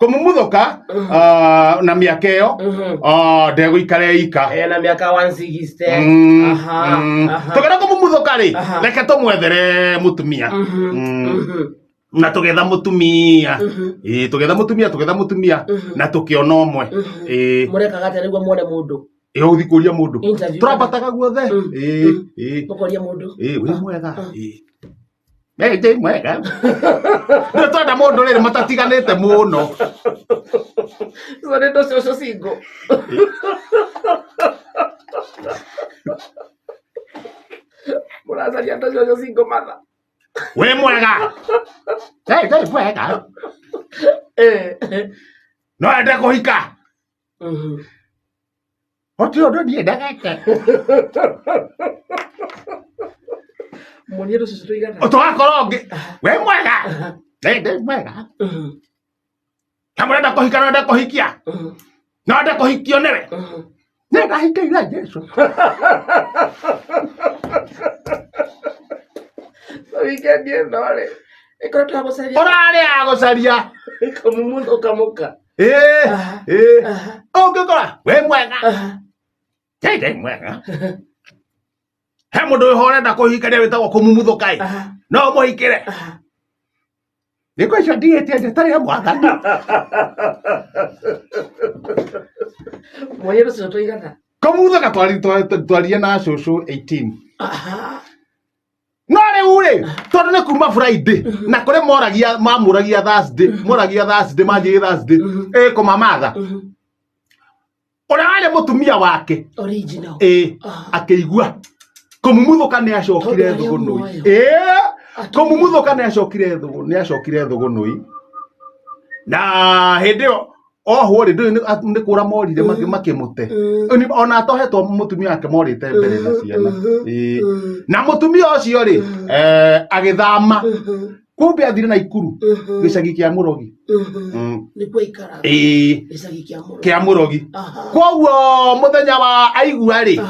Kũmumuthũka na mĩaka ĩyo ndegũikara ika. Na mĩaka 160. Aha, aha. Tũgera kũmumuthũka rĩ, reke tũmwethere mũtumia. Na tũgetha mũtumia. Ĩĩ, tũgetha mũtumia, tũgetha mũtumia na tũkĩona ũmwe. Ĩĩ. Mũrekaga atĩa nĩguo muone mũndũ? Ĩĩ, ũgũthiĩ kũria mũndũ. Interview. Tũrambataga guothe. Ĩĩ, ĩĩ. Mũkoria mũndũ. Ĩĩ, wĩ mwega. Ĩĩ. Ĩĩ, ndĩ mwega. Nĩ twenda mũndũ rĩrĩ matatiganĩte mũno. So nĩ ndũ cũcũ single. Mũracaria ndũ cũcũ single mother. Wĩ mwega. Ĩĩ, ndĩ mwega. No ende kũhika. Gũtirĩ ũndũ niĩ ndegete. Muonie tũcũcũ tũigana. Tũgakora ũngĩ. Wĩ mwega. Ĩĩ, ndĩ mwega. Na mũrenda kũhika no ende kũhikia. No ende kũhikio nĩwe. Nĩ ndahikĩire Jesu. So weekend ĩno rĩ, ĩkoretwo ya gũcaria Ũrarĩ ya gũcaria. kũmumuthũka mũka. Ĩĩ, ĩĩ. Ũngĩkora wĩ mwega. Ĩĩ, ndĩ mwega. He mũndũ wĩho ũrenda kũhikania wĩtagwo kũmumuthũka ĩ. No ũmũhikĩre. Thikũ icio ndigĩte ndeto ya mwathani. Muonie tũcũcũ tũigana. Kũmumuthũka twaririe na cũcũ 18. No rĩu rĩ, tondũ nĩ kuma Friday na kũrĩ moragia mamũragia Thursday, moragia Thursday manjĩrĩ Thursday, ĩ kũmamatha. Ũrĩa warĩ mũtumia wake Original. ĩ akĩigua kũmumuthũka nĩ acokire Tondũ arĩ thũgũnũi. muoyo. Ĩ kũmumuthũka nĩ acokire thũgũ nĩ acokire thũgũnũi. Na hĩndĩ ĩyo ohwo rĩ ndũĩ nĩ kũra morire makĩmũte. Ona atohetwo mũtumia wake morĩte mbere na ciana. Ĩĩ. Na mũtumia ũcio rĩ, agĩthama. Kumbe athire Naikuru gĩcagi kĩa Mũrogi. Nĩkuo aikaraga. Ĩĩ, Gĩcagi kĩa Mũrogi. kĩa Mũrogi. Koguo mũthenya wa aigua rĩ,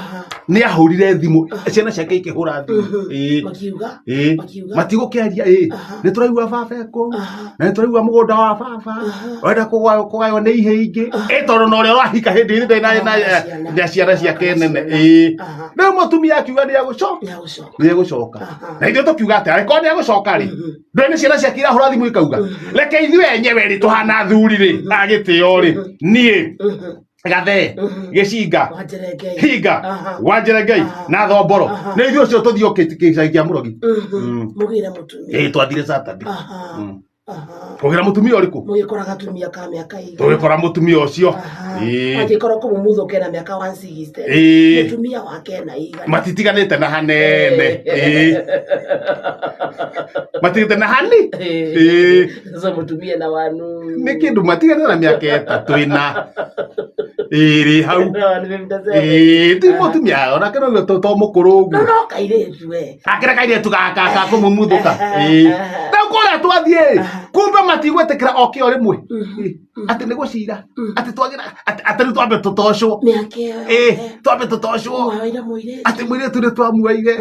nĩ ahũrire thimũ, ciana ciake ikĩhũra thimũ. Ĩĩ. Makiuga. Ĩĩ. Makiuga. Matigũkĩaria ĩĩ. Nĩ tũraigua baba ekũu. Na nĩ tũraigua mũgũnda wa baba. Ũrenda kũgaywo nĩ ihĩ ingĩ. Ĩ tondũ na ũrĩa ũrahika hĩndĩ ĩrĩa ndarĩ na na ciana ciake nene. Ĩĩ. Rĩu mũtumia akiuga nĩ egũcoka. Nĩ egũcoka. Nĩ egũcoka. Na ithuĩ tũkiuga atĩ angĩkorwo nĩ egũcoka rĩ, ndũĩ nĩ ciana ciake irahũra thimũ ikauga, reke ithuĩ enyewe rĩ tũhana athuri rĩ, a gĩtĩo rĩ, niĩ gathee, gĩcinga, Wanjerengei. hinga, wanjerengei na thomboro. Nĩ ithuĩ ũcio tũthiĩ o gĩcagi kĩa Mũrogi. Mũgĩre mũtumia. Ĩĩ twathire Saturday. Kũgĩra mũtumia ũrĩkũ? Mũgĩkora gatumia ka mĩaka igana. Tũgĩkora mũtumia ũcio. Ĩĩ. Angĩkorwo kũmumuthũka ena mĩaka 160. Ĩĩ. Mũtumia wake ena igana. Matitiganĩte na hanene. Ĩĩ. Matiganĩte na hani. Ĩĩ. So mũtumia na wanu. Nĩ kĩndũ matiganĩte na mĩaka ĩtatũ ĩna. Ĩrĩ hau. Ĩĩ, ti mũtumia onake no to mũkũrũ No ũguo. no kairĩtu we. Akĩra kairĩtu gaka ka kũmumuthũka. Ĩĩ. Rĩu kũrĩa twathiĩ kumbe matigwĩtĩkĩra oke o rĩmwe. Ĩĩ, Atĩ nĩ gũcira. Atĩ twagĩra atĩ atĩ rĩu twambe tũtocwo. Mĩaka ĩyo. Ĩĩ, twambe tũtocwo. Mwaoire mũirĩtu. Atĩ mũirĩtu nĩ twamuoire.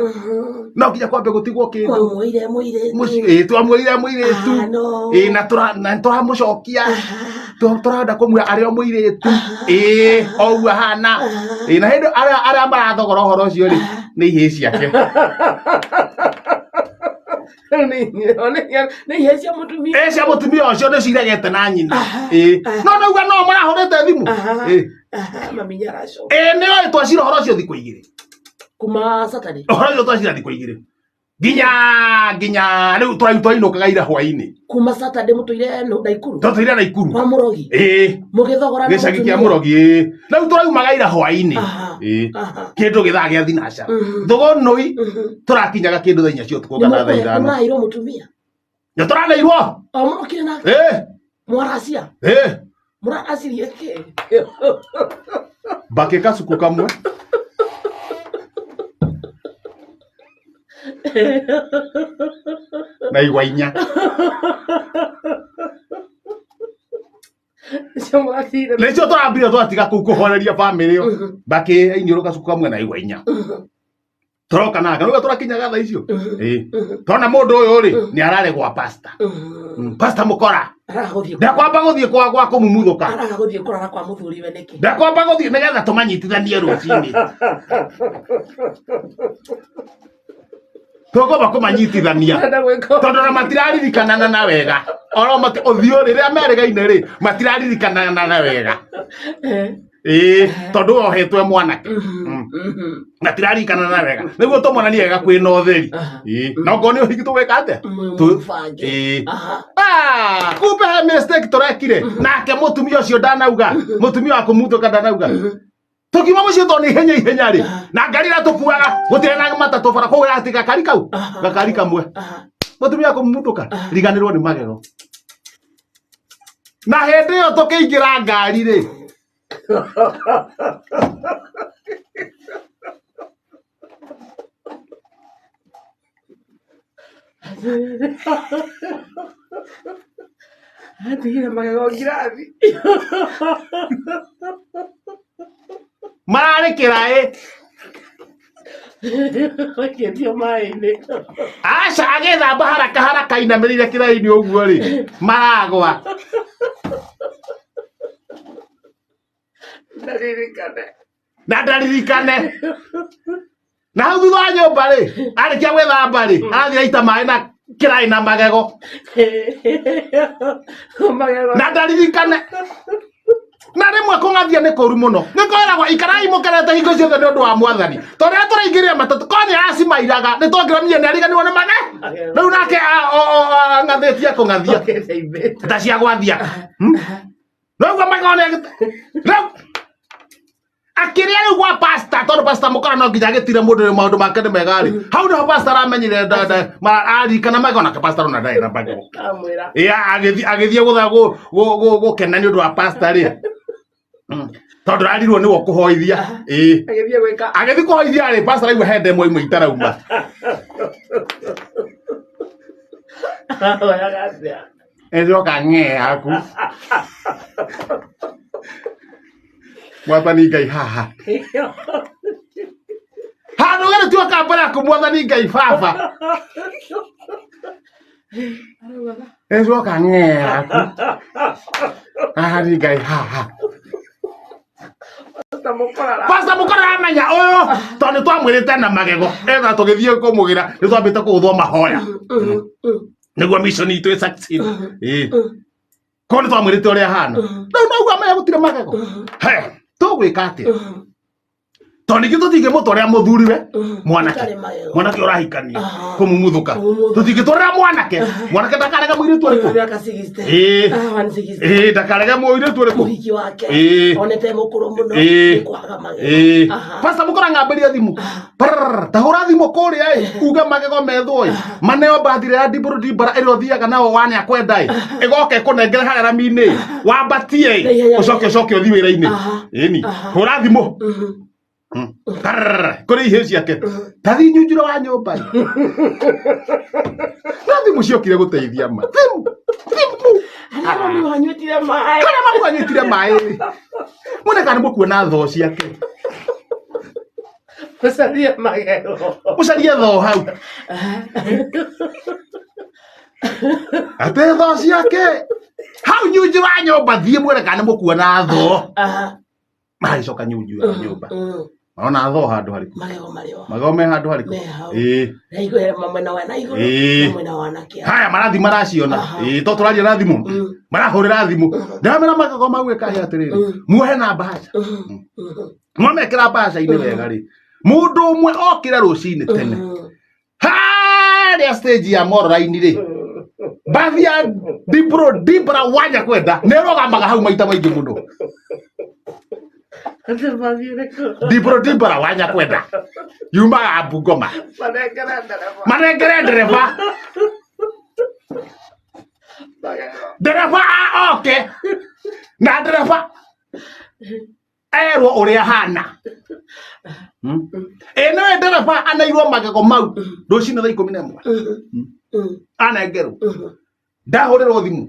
No nginya kwambe gũtigwo kĩndũ. Mwamuoire mũirĩtu. Mũciĩ ĩĩ twamuoire mũirĩtu. Ah, no. Ĩĩ na tũra na tũramũcokia. Tũrenda kũmuoya arĩ o mũirĩtu. Ĩĩ o ũguo ahana. Ĩĩ na hĩndĩ arĩa arĩa marathogora ũhoro ũcio rĩ nĩ ihĩĩ ciake. Nĩ ihĩĩ cia mũtumia. Ĩĩ cia mũtumia ũcio nĩ ciregete na nyina. Ĩĩ no nauga no marahũrĩte thimũ. Ĩĩ Mami nĩ aracoka. Ĩĩ nĩ oĩ twacira ũhoro ũcio thikũ igĩrĩ. Kuma Saturday. Ũhoro ũcio twacira thikũ igĩrĩ. Nginya nginya rĩu twainũkaga ira hwainĩ. Kuma Saturday mũtũire Naikuru. Tũtũire Naikuru. Kwa Mũrogi. Ĩĩ. Mũgĩthogora na Gĩcagi kĩa mũtumia. Mũrogi ĩĩ. Rĩu tũraumaga ira hwainĩ. Ĩĩ. Kĩndũ gĩthaa gĩa thinacara. Thũgũnũi tũrakinyaga kĩndũ thaa inya cia ũtukũ kana thaa ithano. Mũraheirwo mũtumia. Nĩ tũraneirwo. O mũrokire nake. Ĩĩ. Mwaracia. Ĩĩ. Mũraracirie kĩ? Mbakĩ kacuku kamwe. Na igwa inya. Icio mũraciire. Nĩcio tũrambire twatiga kũu kũhoreria bamĩrĩ ĩyo. Mbakĩ iniũrũ kacuku kamwe na igwa inya. Tũroka nake. Nĩguo tũrakinyaga thaa icio. Ĩĩ. Tona mũndũ ũyũ rĩ, nĩ araregwa pastor. Pastor mũkora. Araga gũthiĩ Ndekwamba gũthiĩ kwa gwa kũmumuthuka. Araga gũthiĩ kũrara kwa mũthuriwe nĩkĩ? Ndekwamba gũthiĩ nĩgetha tũmanyitithanie rũcinĩ. Tũkwamba kũmanyitithania. Arenda gwĩka Tondũ ona matiraririkanana na wega. Oro mati ũthiũ rĩrĩa merĩgaine rĩ, matiraririkanana na wega. Eh. Ĩĩ, tondũ we ohetwo e mwanake. Mhm, mhm. Matiraririkanana na wega. Nĩguo tũmonanie wega kwĩna ũtheri. Aha. Ĩĩ, na okorwo nĩ ũhiki tũgwĩka atĩa? Mũbange. Ĩĩ. Aha. Ah, kumbe he mistake turekire nake mutumia ucio ndanauga mutumia wa kumuthuka ndanauga tukiuma muciĩ tondũ nĩ ihenya ihenya rĩ na ngari ĩrĩa tũkuaga gũtirĩ na matatũ bara koguo yati gakari kau Aha. gakari kamwe Aha. mutumia wa kumuthuka riganĩrwo nĩ magego na hĩndĩ ĩyo tũkĩingĩra ngari rĩ Atigire magego ngirathi. Mararĩ kĩraĩ. Maikĩtio maĩ-inĩ. Aca agĩthamba haraka haraka ainamĩrĩire kĩraĩ-inĩ ũguo rĩ maragwa. Ndaririkane. Na ndaririkane. Na hau thutha wa nyũmba rĩ arĩkia gwĩthamba rĩ arathiĩ aita maĩ na kĩraĩ na magego. Magego. Na ndaririkane. Na rĩmwe kũng'athia nĩ kũru mũno. Nĩ kwĩragwo ikarai mũkenete hingo ciothe nĩ ũndũ wa mwathani. Tondũ rĩrĩa tũraingĩrire matatũ korwo nĩ aracimairaga nĩ twangĩramire nĩ ariganĩrwo nĩ mage. Rĩu nake ang'athĩtie kũng'athia. Okĩte imbĩte. Ta cia gwathia. Rĩu magego nĩ rĩu akĩrĩa rĩu gwa pastor tondũ pastor mũkora no nginya agĩtire mũndũ rĩ maũndũ make nĩ mega rĩ hau nĩho pastor aramenyire aririkana magego nake pastor ona ndarĩ na magego. Amwĩra. Ya agĩthiĩ agĩthiĩ gũtha gũkena nĩ ũndũ wa pastor rĩ tondũ arirwo nĩwe ũkũhoithia ĩĩ Agĩthiĩ gwĩka. Agĩthiĩ kũhoithia rĩ pastor aigua he ndemwa imwe itarauma. Ahoyaga atĩa? Ĩcoka ng'ee yaku mwathani Ngai haha handũ gĩrĩ tuoka mbere yaku mwathani Ngai baba. Araugaga. Ĩcoka ng'ee yaku haha ni Ngai haha. Pastor Mũkorara. Pastor Mũkorara aramenya ũyũ tondũ nĩ twamwĩrĩte na magego etha tũgĩthiĩ kũmũgĩra nĩ twambĩte kũgũthwo mahoya nĩguo mission itũ ĩ succeed. Ĩĩ. Korwo nĩ twamwĩrĩte ũrĩa ahana rĩu noguo amenya gũtirĩ magego. He, tũgwĩka atĩa tondũ ningĩ tũtingĩmũtwarĩra mũthuriwe mwanake. Ũtarĩ magego. Mwanake ũrahikania Aha. kũmumuthuka. Kũmumuthuka. Tũtingĩtwarĩra mwanake, mwanake ndakarega mũirĩtu ũrĩkũ. Mĩaka 60. Ĩĩ. Ah, 160. Ĩĩ, ndakarega mũirĩtu ũrĩkũ. Mũhiki wake. Ĩĩ. Onete mũkũrũ mũno. Ĩĩ. Nĩ kwaga magego. Ĩĩ. Aha. Pastor mũkora ng'ambĩria thimũ. Prrrr, ta hũra thimũ kũrĩa ĩ uge magego methwo ĩ maneo mbathire ya ndimbũrũ ndimbara ĩrĩa ũthiaga nao wane akwenda ĩ ĩgoka ĩkũnengere harĩa rami-inĩ ĩ wambatie Na ĩ ihenya. ũcoke ũcoke ũthiĩ wĩra-inĩ. Aha. Ĩni Aha. hũra thimũ. Prrrr, kũrĩ ihĩ ciake tathi nyunjuro wa nyũmba ĩ. Na thimũ ciokire gũteithia ma thimũ thimũ. Harĩa mami wanyuĩtire maĩ. Harĩa mami wanyuĩtire maĩ mwene kana mũkuona thoo ciake. Ũcarie magego. Ũcarie thoo hau atĩ thoo ciake hau nyunju wa nyũmba thiĩ mwene kana mũkuona thoo. Aha. Magĩcoka nyunju ya nyũmba marona thoo handũ harĩkũ? Magego marĩ o. Magego me handũ harĩkũ? Me hau. Ĩĩ. Na igũrũ mwena wa na igũrũ Ĩĩ. na mwena wa na kĩanda. Haya marathi maraciona. Aha. Ĩĩ, to tũraria na thimũ marahũrĩra thimũ ndĩramera magego mau ĩkahe atĩrĩrĩ muohe na mbahaca mwamekĩra mbahaca-inĩ wega rĩ mũndũ ũmwe okĩre rũcinĩ tene harĩa stage ya mororaini rĩ mbathi ya ndibro ndibra wanya kwenda nĩ ĩrũgamaga hau maita maingĩ mũno. Atĩ mathiĩ nĩkũ? Ndibro ndibra wanya kwenda yumaga Bungoma. Manengere ndereba. Manengere ndereba. Magego. Ndereba oke na ndereba erwo ũrĩa hana ĩ nĩwe ndereba anairwo magego mau rũcinĩ thaa 11 anengerwo ndahũrĩrwo thimũ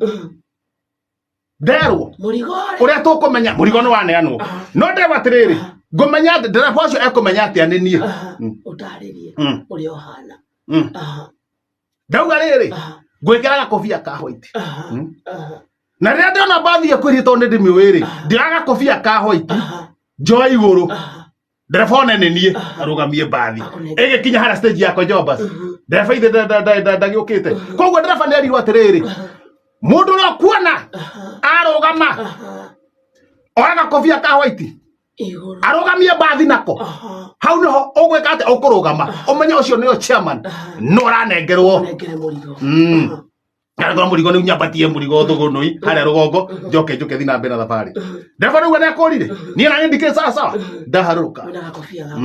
nderwo Mũrigo rĩ. Ũrĩa tũkũmenya mũrigo nĩ waneanwo no nderwo atĩrĩrĩ ngũmenya atĩ ndereba ũcio ekũmenya atĩa nĩ niĩ. Aha. Ũtarĩrie ũrĩa ũhana. Aha. Ndauga rĩrĩ Aha. ngwĩkĩra gakobia ka white. Aha. Aha. Na rĩrĩa ndĩrona mbathi ĩkwĩrie tondũ nĩ ndĩmĩũĩ rĩ, ndĩraga kobia ka white, njoe igũrũ, ndereba one nĩ niĩ arũgamie mbathi. Akũnengere. Ĩgĩkinya harĩa stage yakwa Jombas, ndereba ithe ndagĩũkĩte. Koguo ndereba nĩ erirwo atĩrĩrĩ, mũndũ ũrĩa ũkuona arũgama oya gakobia ka white Igũrũ. arũgamie mbathi nako hau niho ũgwĩka atĩ ũkũrũgama ũmenye ũcio nĩo chairman no ũranengerwo. Nengere mũrigo. Ngarethora mũrigo nĩ nyambatie mũrigo thũgũnũi harĩa rũgongo, njoke njũke thiĩ na mbere na thabarĩ. Ndereba rĩu nĩakũrire, niĩ nani ndikĩrĩ sawa sawa, ndaharũrũka. Wĩna gakobia gaku.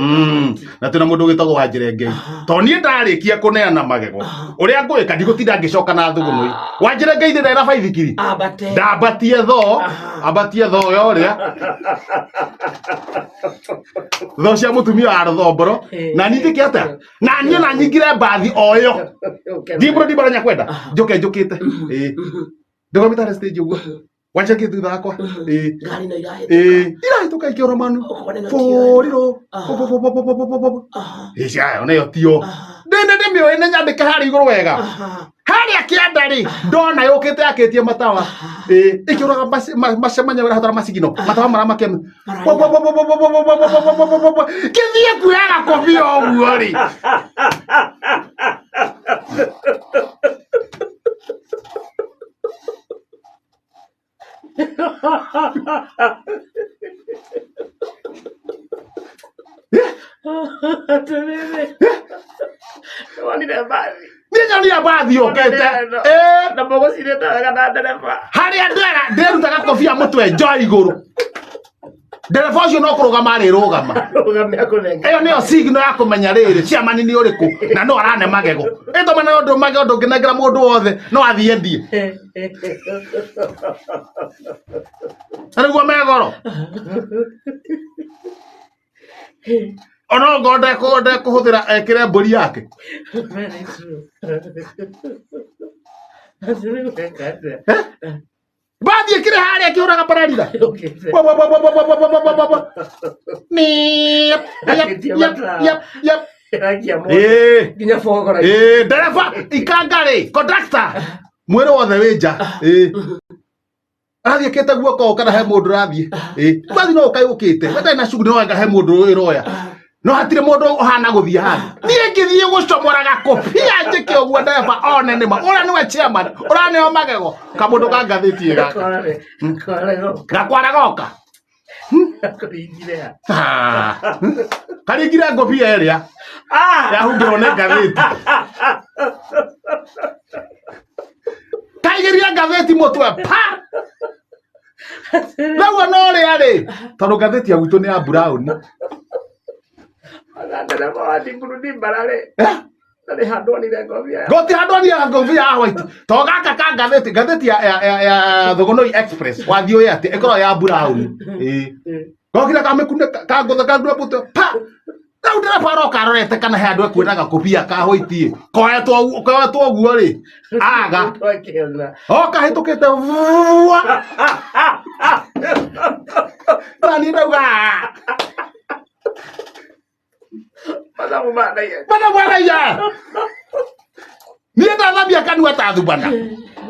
Na twĩna mũndũ wĩtagwo wa Njĩrengei, tondũ niĩ ndarĩkia kũneana magego ũrĩa ngwĩka ndigũtinda ngĩcoka na thũgũnũi. Wa Njĩrengei ndĩ na baithikiri. Ambate. Ndambatie thoo, ambatie thoo yorĩa thoo cia mũtumia wa rũthomboro, na niĩ njĩke atĩa? Na niĩ na nyingire mbathi o ĩyo thiĩ bũrũri ndibara nyakwenda njoke njũkĩte. Ĩĩ, ndũgamĩte harĩa stage ũguo, wanjĩke thutha wakwa. Ĩĩ. Ngari no irahĩtũka. Ĩĩ, irahĩtũka ikĩora manu. Ũkona ĩno tiyo. Bũriro. Ĩĩ, cia ona ĩyo tiyo. Ndĩ ndĩmĩũĩ, nĩ nyandĩke harĩa igũrũ wega, harĩa kĩanda rĩ, ndona yũkĩte yakĩtie matawa. Ĩĩ, ĩkĩũraga macemania ũrahotara macigino matawa marĩa makenu kĩthiĩ kuoya gakobia ũguo rĩ. Atĩrĩrĩ. Nĩwonire mbathi. Niĩ nyonire mbathi yũkĩte. Ĩĩ. Na mũgũcirĩte wega na ndereba. Harĩa ndera ndĩruta gakobia mũtwe njoe igũrũ, ndereba ũcio no kũrũgama arĩrũgama. Rũgame akũnengere. Ĩyo nĩyo signal ya kũmenya rĩrĩ ciamani nĩ ũrĩkũ na no arane magego. Ĩtoma na ũndũ magego ndũngĩnengera mũndũ wothe no athiĩ endie na nĩguo megoro ona ongorwo ndekũhũthĩra ekĩre mbũri yake. Very true. Atĩrĩrĩ, weka atĩa? Mbathi ĩkĩrĩ harĩa ĩkĩhũraga pararira. Yũkĩte. Wa, wa, wa, wa, wa, wa, wa, wa, wa, wa, wa. Yep, yep, yep, yep, yep. Ĩrakia mwaki. Ĩĩ. Nginya bogora. Ĩĩ, ndereba ikanga rĩ, conductor mwĩrĩ wothe wĩ nja. Ĩĩ, arathiĩ akĩte guoko kana he mũndũ ũrathiĩ. Ĩĩ, mbathi no ũkayũkĩte we ndarĩ na shughuli, no anga he mũndũ ĩroya, no hatirĩ mũndũ ũhana gũthiĩ handũ. Niĩ ngĩthiĩ gũcomora gakobia njĩke ũguo ndereba one nĩma ũrĩa nĩwe chairman ũraneo magego kamũndũ ka ngathĩti gaka. Kware. Kware goka. Gakwara goka. Kũringire ha? Ah. Karingire ngobia ĩrĩa yahumbĩrwo nĩ ngathĩti, kaigĩrire ngathĩti mũtwe pa rĩu ona ũrĩa rĩ, tondũ ngathĩti ya gwitũ nĩ ya brown. Ona ndereba wa Ndiburu Ndimbara rĩ. Eh? Ndarĩ handũ onire ngobia ya. Gũtirĩ handũ onire ngobia ya white to gaka ka ngathĩti, ngathĩti ya Thogonoi Express wathiĩ ũyũ atĩ ĩkoragwo ya brown. Ĩĩ, gokire kamĩkunde kangũtha kangũra mũtwe pa. Rĩu ndereba aroka arorete kana he andũ ekuona gakobia ka white koetwo koetwo ũguo rĩ, aga Twakĩona. oka hĩtũkĩte vua na niĩ ndauga, "Ah." Mathabu ma naihenya. Bana bwana ya niĩ ndathambia kanua ta thubana.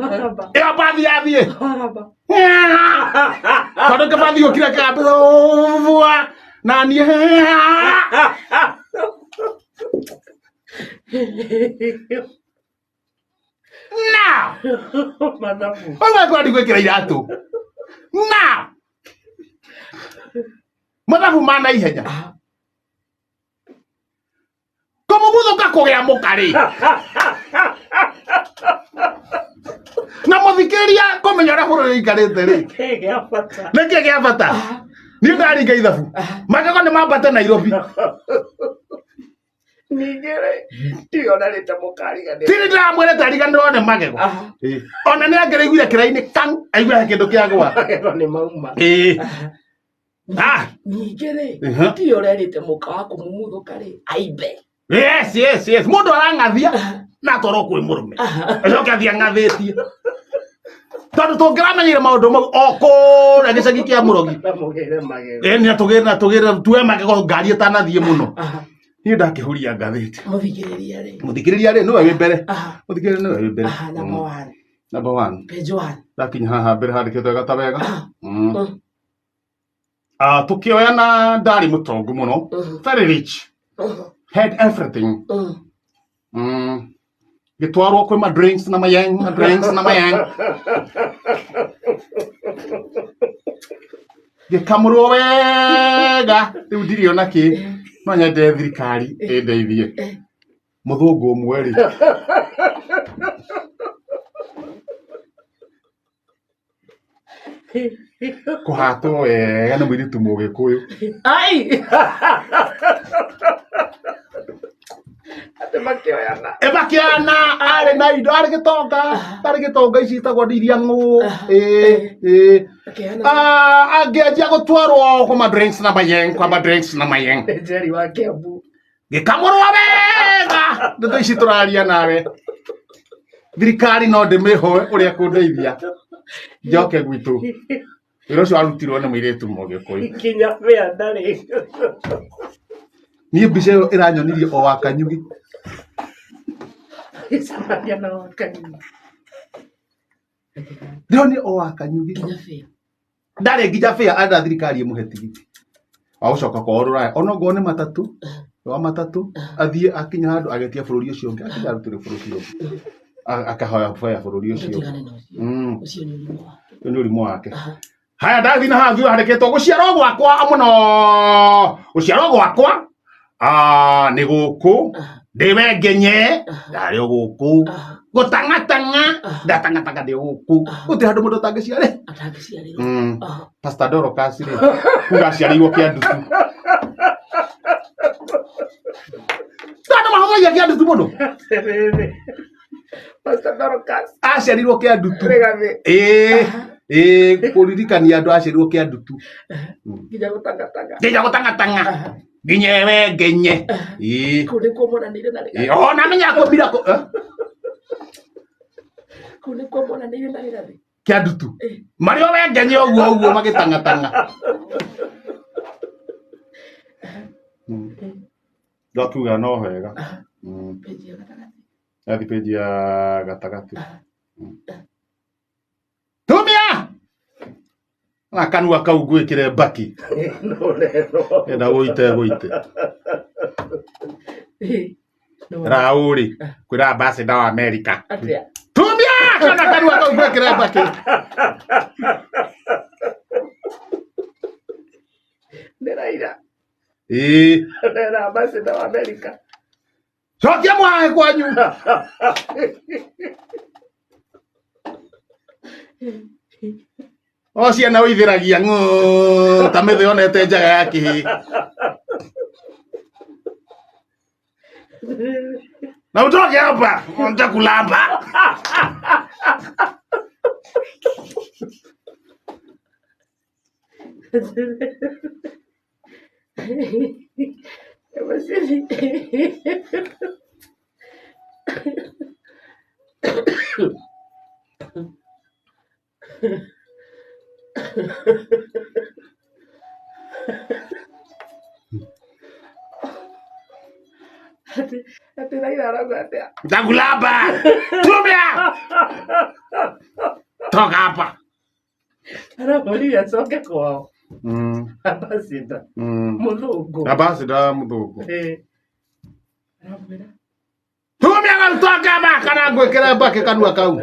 Maraba. Ĩyo mbathi yathiĩ. Maraba. Tondũ kĩbathi gũkira kĩambĩra vua na niĩ na Mathabu. ũguo ngwenda gwĩkĩra iratũ na mathabu ma naihenya kũmumuthũka kũgĩa mũkarĩ na mũthikĩrĩria kũmenya ũrĩa bũrũri ũikarĩte rĩ. Kĩĩ gĩa bata? Nĩkĩ gĩa bata? Niĩ ndaringa ithabu magego nĩ mambate Nairobi. Ningĩ rĩ, tiwe ũrarĩte mũkariganĩrwo. Tiri ndĩramwĩrĩte ariganĩrwo nĩ magego. Ĩĩ. Ona nĩ angĩraiguire kĩraini kang aiguire he kĩndũ kĩagwa. Magego nĩ mauma. Ĩĩ. Ah. Ningĩ rĩ, tiwe ũrerĩte mũka wa kũmumuthũka rĩ, aimbe. Yes, mũndũ arang'athia na atwarwo kwĩ mũrũme, acoke athiĩ ang'athĩtie, tondũ tũngĩramenyeire maũndũ mau o kũrĩa gĩcagi kĩa mũrogi. Na mũgĩre magego. Ĩĩ, nĩ atũgĩre na tũgĩre tuoe magego ngari ĩtanathiĩ mũno. Niĩ ndakĩhuria ngathĩti. Mũthikĩrĩria rĩ. Mũthikĩrĩria rĩ, nĩwe wĩ mbere. Mũthikĩrĩria nĩwe wĩ mbere. Aha, number one. Number one. Page one. Ndakinya haha mbere handĩkĩtwo wega ta wega. Ah, tukĩoyana ndarĩ mũtongu mũno, very rich, had everything. Gĩtwarwo kwĩ ma drinks na mayeng, ma drinks na mayeng, gĩkamũrwo wega. Rĩu ndirĩ ona kĩ, no nyende thirikari ĩndeithie. Mũthũngũ ũmwe rĩ, kũhatwo wega nĩ mũirĩtu mũgĩkũyũ. Ai, atĩ makĩoyana. Ĩ, makĩana arĩ na indo, arĩ gĩtonga, arĩ gĩtonga, ici itagwo iria ng'ũ. Ĩ ĩ. Makĩoyana. Ah, angĩanjia gũtwarwo kwa ma drinks na mayeng, kwa ma drinks na mayeng. Njeri wa Kiambu. Gĩkamũrwo wega. Ndeto ici tũraria nawe, thirikari no ndĩmĩhoe ũrĩa kũndeithia njoke gwitũ. Wĩra ũcio warutirwo nĩ mũirĩtu mũgĩkũyũ. Kinya bĩa ndarĩ. Niĩ mbica ĩyo ĩranyonirie o wa Kanyugi. Gĩcemania na wa Kanyugi. Ndĩronire o wa Kanyugi. Kinya bĩa. Ndarĩ nginya bĩa, anda thirikari ĩmũhe tigiti wa gũcoka kwao rũraya, ona ongorwo nĩ matatũ wa matatũ, athiĩ akinya handũ agetia bũrũri ũcio ũngĩ, akinya arutĩre bũrũri ũcio ũngĩ. Akahoya boya bũrũri ũcio ũngĩ. Tũtigane na ũcio. Ũcio nĩ ũrimũ wake. Ũyũ nĩ ũrimũ wake. Haya, ndathiĩ na haha thutha handĩkĩtwo gũciarwo gwakwa mũno, gũciarwo gwakwa, ah, nĩ gũkũ ndĩwe ngenye, ndarĩ o gũkũ gũtang'atang'a, ndatang'atang'a ndĩ o gũkũ, gũtirĩ handũ mũndũ atangĩciarĩ. Atangĩciarĩrwo. Pastor Dorcas rĩ, kuga aciarĩirwo Kĩandutu. Andũ mahũthagia Kĩandutu mũno. Atĩrĩrĩ. Pastor Dorcas. Aciarirwo Kĩandutu. Rĩgathĩ. Ĩĩ ĩĩ, kũririkania andũ aciarirwo Kĩandutu. Nginya gũtangatanga. Nginya gũtang'atang'a, nginya ewe ngenye. Ĩĩ. Kũu nĩkuo monanĩire na Rĩgathĩ. Ĩĩ, ona menya kũmbira kũ eh? Kũu nĩkuo monanĩire na Rĩgathĩ. Kĩandutu marĩ o wengenye ũguo ũguo magĩtang'atang'a. Ndakiuga no wega. Peji ya gatagatĩ. Yathi peji ya gatagatĩ. Tumia na kanua kau ngwĩkĩre mbaki. No rero. Enda gũite gũite. Raũrĩ kwĩra ambassador wa America. Atĩa? Tumia kana kanua kau ngwĩkĩre mbaki. Nĩ Raila. Ĩĩ. Nĩ ambassador wa America. Cokia mwahe kwanyu. O ciana ũithĩragia ng'ũ ta mĩthĩ yonete njaga ya kĩhĩ. Na utoke hapa, nitakulamba. Atĩ Raila arauga atĩa? Nitakulamba. Tumia. Toka hapa. Aramwĩrire acoke kwao. Ambassador. Mũthũngũ. Ambassador mũthũngũ. Aramwĩra. Tumia garutoke hapa kana ngwĩkĩre mbakĩ kanua kau.